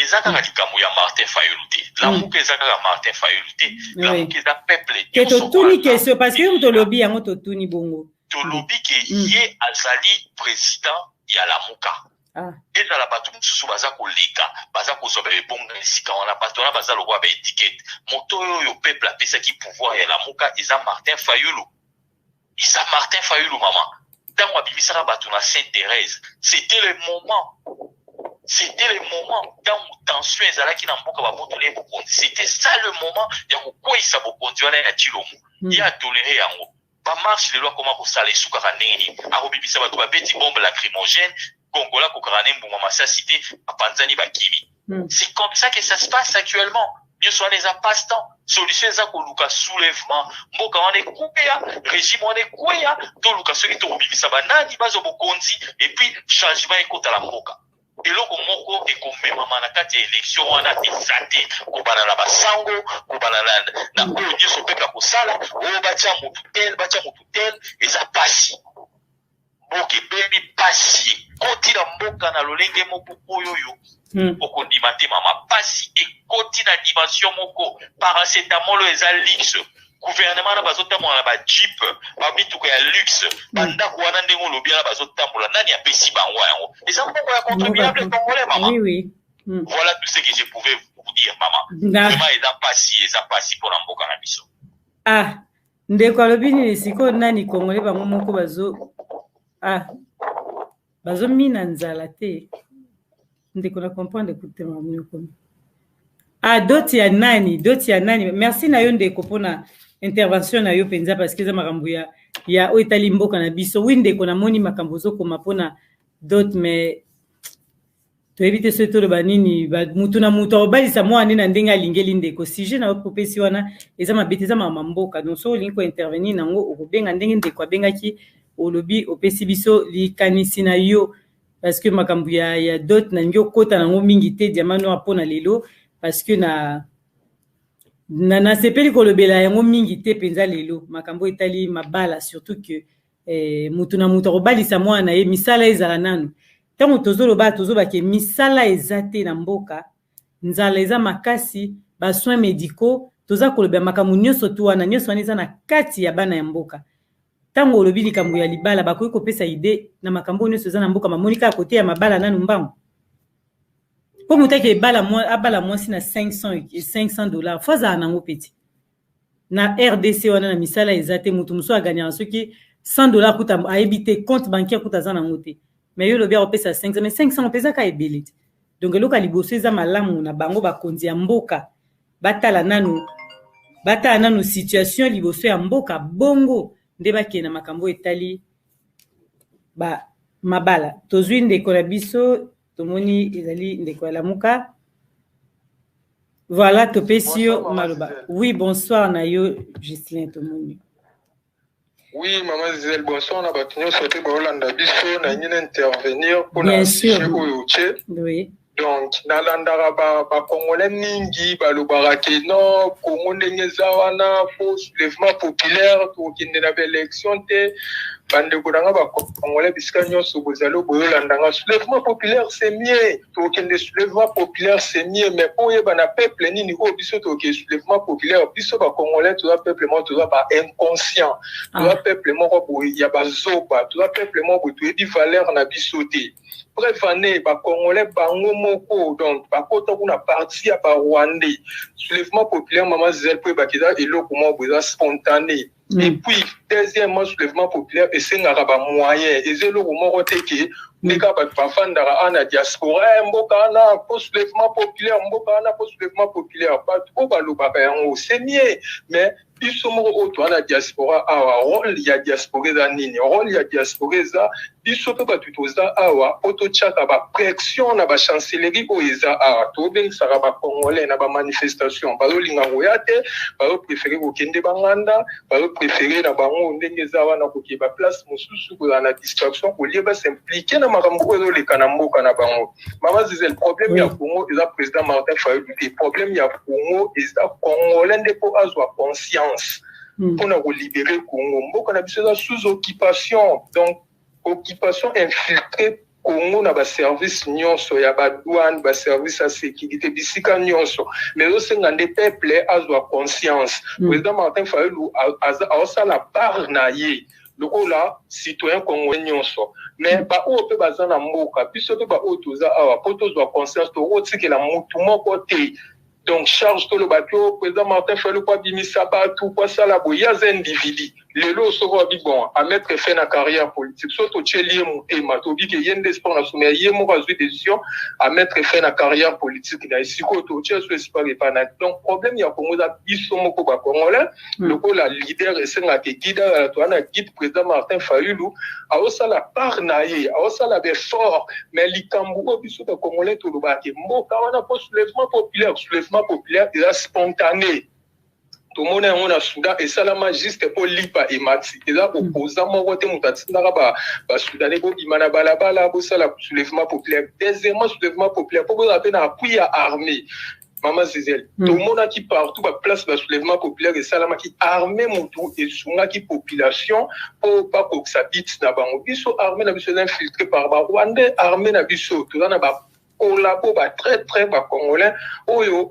eza kaka likambo ya martin fayulu te lamuka eza kaka martin fayulu te lamuka eza peuple te totuni question parce que yo moto olobi yango totuni bongo tolobi ke mm. ye azali président ya lamuka ah. ezala bato mosusu baza koleka baza kozwa baebonga esika wana bato wana baza lokola baetikete moto oyo oyo peuple apesaki pouvoir ya lamuka eza martin fayulu Eza Martin Fayulu maman. Tango abimisaka bato na Sainte Therèse, c'était le moment. C'était le moment tango tension ezalaki na mboka babotoli ye bokonzi. C'était ça le moment ya kokweyisa bokonzi wana ya Tshilombo. Mm. Ye a tolere yango. Ba marche lelo akoma kosala esukaka ndenge nini? Akobimisa bato babeti bombe lacrymogène, Congolais akokaka ne mbuma masasi te, bapanzani bakimi. Mm. C'est comme ça que ça se passe actuellement. Nyonso wana eza passe temps. Solution eza koluka soulèvement, mboka wana ekweya, régime wana ekweya, toluka soki tokobimisa banani bazwa bokonzi et puis changement ekota na mboka. Eloko moko ekomemama na kati ya election wana eza te, kobanda na basango, kobanda na, na oyo nyonso peuple akosala, oyo batia motu tel, batia motu tel, eza pasi. Mboka ebebi pasi ekoti na mboka na lolenge moko oyo oyo hmm. okondima te mama pasi ekoti na dimension moko paracetamol oyo eza luxe gouvernement wana bazotambola na bajeep bamituka ya luxe hmm. bandako wana ndenge olobi wana bazotambola nani apesi bango yango eza mbongo ya contribuable congolais mama oui, oui. Mm. Voilà tout ce que je pouvais vous dire maman. Vraiment eza pasi eza pasi pona mboka na biso. Ah Ndeko alobi nini sikoyo nani congolais bango moko bazo ah bazo mina nzala te ndeko na comprendre kute makambo okomi ah doti ya nani doti ya nani merci na yo ndeko mpona intervention na yo mpenza parce que eza makambo ya ya oyo etali mboka na biso wi ndeko namoni makambo ozokoma mpona dot mais toyebi te soki toloba nini mutu na mutu akobalisa mwana nde na ndenge alingeli ndeko sujet na opesi wana eza mabe te eza makambo ya mboka donc soki olingi kointervenir nango okobenga ndenge ndeko abengaki Olobi opesi biso likanisi na yo parce que makambo ya, ya dot nalingi okota nango mingi te diamant noir mpo na lelo parce que na na nasepeli kolobela yango mingi te mpenza lelo makambo etali mabala surtout que eh, mutu na mutu akobalisa mwana na ye misala ezala nanu ntango tozoloba tozoloba ke misala eza te na mboka nzala eza makasi ba soins medicaux toza kolobela makambo nyonso tu wana nyonso wana eza na kati ya bana ya mboka ntango olobi likambo ya libala bakoki kopesa ide na makambo oyo nyonso eza na mboka bamoni kaka kote ya mabala nanu mbangu mpo moto ake abala mwasi na 500 $, fo azala nango peti na RDC wana na misala eza te. Moto mosusu aganyaka soki 100 $ kuta ayebi te, compte bancaire kuta aza nango te, mais yo olobi akopesa 500, mais 500 mpe ezaka ebele te. Donc eloko ya liboso eza malamu na bango bakonzi ya mboka batala nanu situation liboso ya mboka, bongo nde bakende na makambo etali ba mabala. Tozwi ndeko na biso, tomoni ezali ndeko ya Lamuka. Voilà, topesi yo maloba. Oui, bonsoir na yo Gislin, tomoni. Oui, Maman Zizel, bonsoir na bato nyonso te baolanda biso. Nalingi na intervenir mpona sujet oyo otie. Donc nalandaka bacongolais mingi balobaka ke non, Congo ndenge eza wana, fo soulèvement populaire, tokokende na baélection te. Bandeko na nga bacongolais, bisika nyonso bozali boyolanda nga, soulèvement populaire, c'est mieux. Tokokende soulèvement populaire, c'est mieux, mais mpo oyeba na peuple nini oyo biso tokokende soulèvement populaire. Biso bacongolais toza peuple moko, toza bainconscient, toza peuple moko boye ya bazoba, toza peuple moko boye toyebi valeur na biso te. Bref, ane bacongolais bango moko donc bakota kuna parti ya barwandais. Soulèvement populaire, Mama Zizel, mpo oyebaki eza eloko moko boye eza spontané. Et puis deuxièmement, soulèvement populaire esengaka bamoyen, eza eloko moko te ke nde kaka bato bafandaka awa na diaspora, mboka wana po soulèvement populaire, mboka wana po soulèvement populaire. Bato oyo balobaka yango, c'est mieux, mais biso moko oyo toza na diaspora awa, rôle ya diaspora eza nini? Rôle ya diaspora eza biso mpe bato toza awa mpo totiaka bapression na bachancellerie oyo eza awa. Tobengisaka bacongolais na bamanifestation, bazolinga koya te, bazopréférer kokende banganda, bazopréférer na bango ndenge eza wana kokende baplace mosusu, kozala na distraction au lieu bas'impliquer na makambo oyo ezoleka na mboka na bango. Mama Zizel, problème ya Congo eza président Martin Fayulu te. Problème ya Congo eza congolais nde mpo azwa conscience mpona kolibérer Congo. Mboka na biso eza sous occupation, donc occupation infiltré Congo na baservice nyonso ya badouane, baservice ya sécurité, bisika nyonso. Mais ezosenga nde peuple azwa conscience. Président Martin Fayulu aosala part na ye lokola citoyen congolais nyonso, mais baoyo mpe baza na mboka, biso mpe baoyo toza awa, mpo tozwa conscience, tokotikela mutu moko te donc charge. Toloba te o président Martin Fayulu po abimisa bato po asala boye, ye aza individu. Lelo soki abi bon, amettre fin na carrière politique, so totieli ye motema, tobi ke ye nde espoir na biso, mais ye moko azwi décision amettre fin na carrière politique na ye, sikoyo totie so espoir epa na. Donc problème ya Congo eza biso moko bacongolais. Lokola leader esengaka guide azala, toza na guide président Martin Fayulu, aosala part na ye, aosala baeffort, mais likambo oyo biso bacongolais tolobaka ke mboka wana po soulèvement populaire, soulèvement populaire eza spontané. Tomona yango na Soudan, esalama juste mpo lipa emati. Eza opposant moko te moto atindaka basoudanais bobima na balabala bosala soulèvement populaire. Deuxièmement, soulèvement populaire mpo bozala mpe na appui ya armée. Mama Zizel, tomonaki partout baplace basoulèvement populaire esalamaki, armée motu esungaki population mpo bakokisa but na bango. Biso armée na biso eza infiltré par barwandais. Armée na biso toza na bacollabo, batraître bacongolais oyo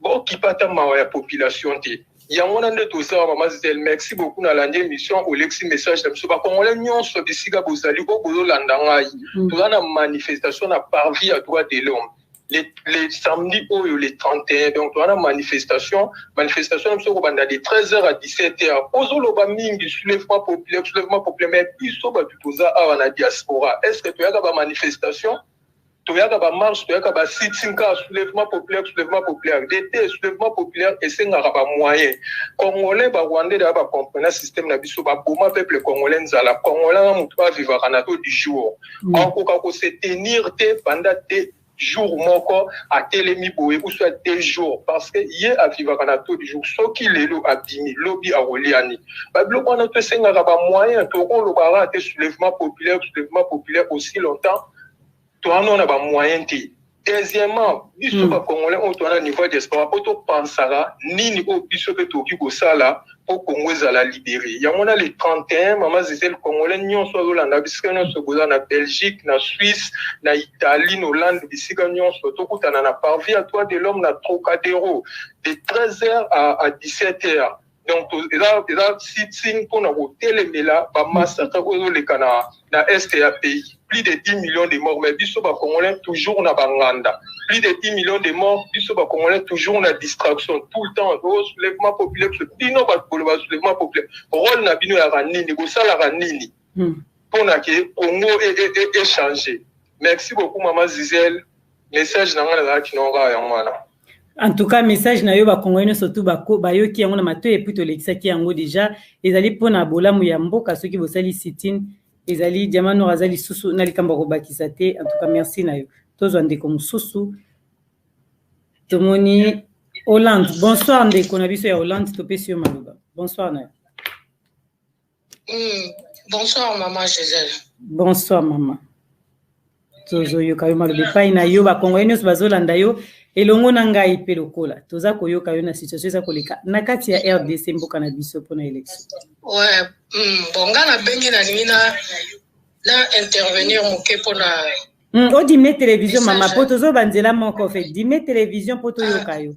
baokipa ata mawa ya population te. Yango wana nde toza. Mama Zizel, merci beaucoup. Nalandi émission, olekisi message na biso bacongolais nyonso bisika bozali oyo bozolanda ngai. Toza na manifestation na parvis ya droit de l'homme le samedi oyo le 31. Donc toza na manifestation, manifestation na biso kobanda de 13h à 17h. Ozoloba mingi soulèvement populaire, soulèvement populaire, mais biso bato toza awa na diaspora, est ce que toyaka bamanifestation, toyaka bamarche, toyaka basitting kaka soulèvement populaire, soulèvement populaire de te? Soulèvement populaire esengaka bamoyen. Congolais, barwandais daya bacomprena système na biso, baboma peuple congolais nzala. Congolais na motu avivaka na taux du jour, akoka kose tenir te pendant te. jour moko atelemi boye ou soit 2 jours, parce que ye avivaka na taux du jour. Soki lelo abimi, lobi akolia nini? Babiloko wana tosengaka bamoyen. Tokolobaka te soulèvement populaire, soulèvement populaire aussi longtemps towana na bamoyen te. Deuxièmement, biso bacongolais oyo towana niveau ya diaspora, mpo topansaka nini oyo biso mpe tokoki kosala mpo Congo ezala libéré. Yango wana, le 31, mama Zizel, congolais nyonso azolanda, bisika nyonso boza, na Belgique, na Suisse, na Italie, na Hollande, bisika nyonso, tokutana na parvis ya Droit de l'Homme na Trocadéro de 13h à 17h. Donc eza sit-in mpona kotelemela bamassacre oyo ezoleka na est ya pays. Plus de 10 millions de morts, mais biso bacongolais toujours na banganda. Plus de 10 millions de morts, biso bacongolais toujours na distraction tout le temps. O soulèvement populaire, bino bato boloba soulèvement populaire, rôle na bino yaka nini? Kosalaka nini mpona ke Congo échange? Merci beaucoup, mama Zizel. Message na ngai nazalaki nonga yango wana. En tout cas, message na yo, bakongolais nyonso tu bayoki yango na matoi. Et puis tolekisaki yango déjà, ezali mpona bolamu ya mboka. Soki bosali sit-in, ezali Diamant Noir aza lisusu na likambo ya kobakisa te. En tout cas, merci na yo. Tozwa ndeko mosusu. Tomoni Hollande. Bonsoir, ndeko na biso ya Hollande, topesi yo maloba. Bonsoir na yo. Bonsoir, maman Gisèle. Bonsoir, mama. Tozoyoka yo, maloba epai na yo. Bakongolais nyonso bazolanda yo elongo na ngai mpe lokola toza koyoka yo na situation eza koleka na kati ya RDC, mboka na biso, mpona élection. Ouais, bon, nga nabengi, nalingi na intervenir moke mpona Odiminuer télévision, mama, mpo tozoba nzela moko fe. Diminuer télévision mpo toyoka yo.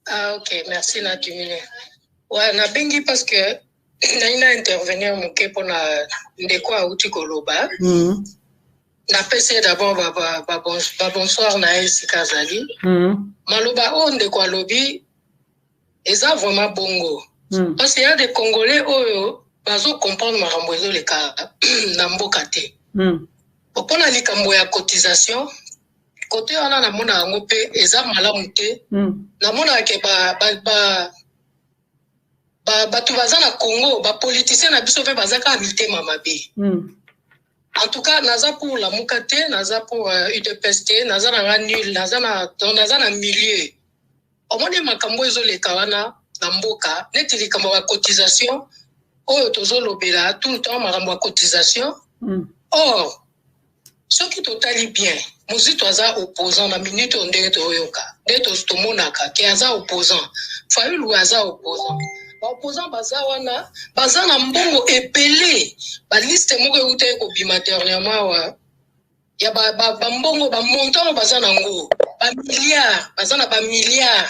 Ah ok, merci, na diminuer. Ouais, nabengi parce que nalingi na intervenir moke mpona ndeko auti koloba. Napesi ye d'abord babonsoir na ye esika azali. Maloba oyo ndeko alobi eza vraiment bongo, parce que ya des Congolais oyo bazocomprendre makambo ezoleka na mboka te. Mpona likambo ya cotisation, kote wana namona yango mpe eza malamu te. Namonaka ke bato baza na Congo, bapoliticien na biso mpe baza kaka mitema mabe. En tout cas, naza pour Lamuka te, naza pour UDPS te, naza na nga nul, naza na milieu. Omoni makambo ezoleka wana na mboka, neti likambo ya cotisation oyo tozolobela tout le temps, makambo ya cotisation. Or soki totali bien, Mozito aza opposant na minute oyo, ndenge toyoka, nde tomonaka ke aza opposant. Fayulu aza opposant. Baopposant baza wana, baza na mbongo ebele. Baliste moko eutaki kobima dernièrement awa ya bambongo, bamontant oyo baza nango, bamilliard, baza na bamilliard.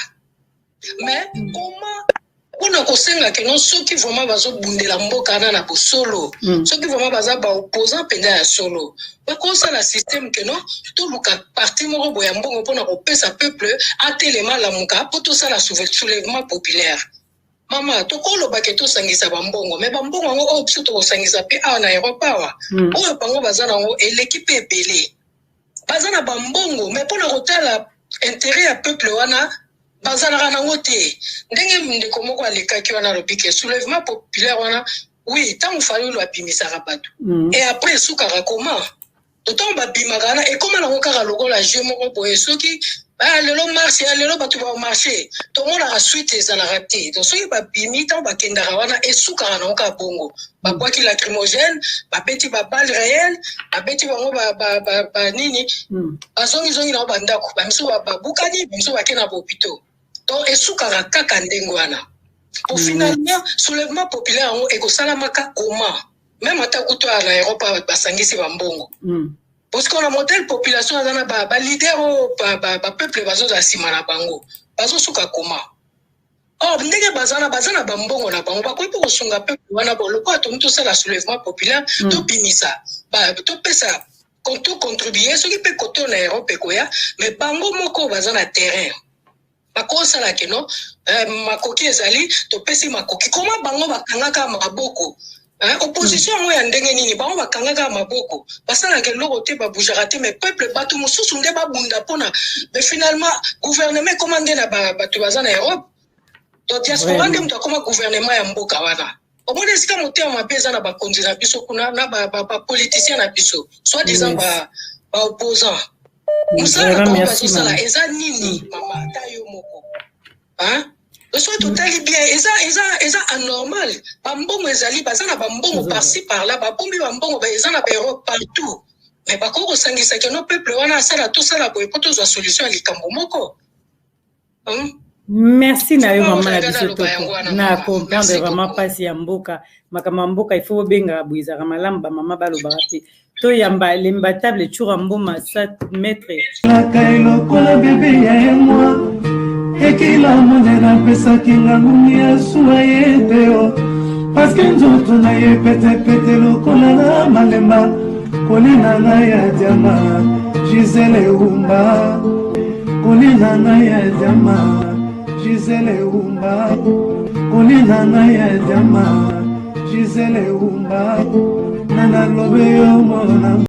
Mais comment mpona kosenga ke non, soki vraiment bazobundela mboka wana na bosolo, soki vraiment baza baopposant mpenza ya solo, bakosala système ke non, toluka parti moko boye ya mbongo mpona kopesa peuple atelema, lamuka mpo tosala soulèvement populaire. Mama, tokoloba ke tosangisa bambongo, mais bambongo yango oyo biso tokosangisa mpe awa na Europe awa, oyo bango baza nango eleki mpe ebele. Baza na bambongo, mais mpona kotala intérêt ya peuple wana, bazalaka nango te. Ndenge ndeko moko alekaki wana alobi ke soulèvement populaire wana, oui, ntango Fayulu abimisaka bato, et après esukaka comment? Ntango babimaka wana, ekóma nango kaka lokola jeu moko boye. Soki lelo marche ya lelo, bato bamarche, tomonaka suite ezalaka te. Donc soki babimi, ntango bakendaka wana, esukaka nango kaka bongo. Babwaki lacrymogène, babeti baballe réel, babeti bango banini, bazongizongi nango bandako, bamisu babukani, bamisu bake na bahôpitaux. Donc esukaka kaka ndenge wana. Po finalement soulèvement populaire yango ekosalamaka comment? Même ata kutu awa na Europe basangisi bambongo, parce que na modèle population aza na baleader oyo, bapeuple bazozala nsima na bango, bazosuka koma. Or ndenge baza na bambongo na bango, bakoki mpe kosunga peuple wana. Bo lokola tomi tosala soulèvement populaire, tobimisa, topesa, tocontribue, soki mpe kote na Europe ekoya. Mais bango moko baza na terrain, bakosala ke non, makoki ezali, topesi makoki. Koma bango bakangaka maboko, opposition yango ya ndenge nini? Bango bakangaka maboko, basalaka eloko te, babougeaka te, mais peuple, bato mosusu nde babunda mpona. Mais finalement gouvernement ekoma nde na bato baza na Europe. Donc diaspora nde moto akoma gouvernement ya mboka wana. Omoni esika motema mabe eza na bakonzi na biso kuna, na bapoliticien na biso, soit disant baopposant. Mosala na bango bazosala eza nini mama? Ata yo moko, hein? Soki totali bien, eza anormal. Bambongo ezali, baza na bambongo par-ci par-là, babombi bambongo, eza na baEurope partout, mais bakoki kosangisa que non, peuple wana asala, tosala boye mpo tozwa solution ya likambo moko, Merci na yo, mama na biso. Toko na comprendre vraiment mpasi ya mboka, makambo ya mboka. Il faut bobengaka boye, ezalaka malamu bamama balobaka mpe. Toyamba l'imbattable Tshoura Mboma, sa maître. Laka lokola bebe ya emwa ekila monene, apesaki nga ngungi ya suwa ye te o, parce que nzoto na ye petepete lokola na malemba. Kolina ngai ya diama, Gisele Umba, kolina ngai ya diama, Gisele Umba, kolina ngai ya diama, Gisele Umba, na nalobe yo mona.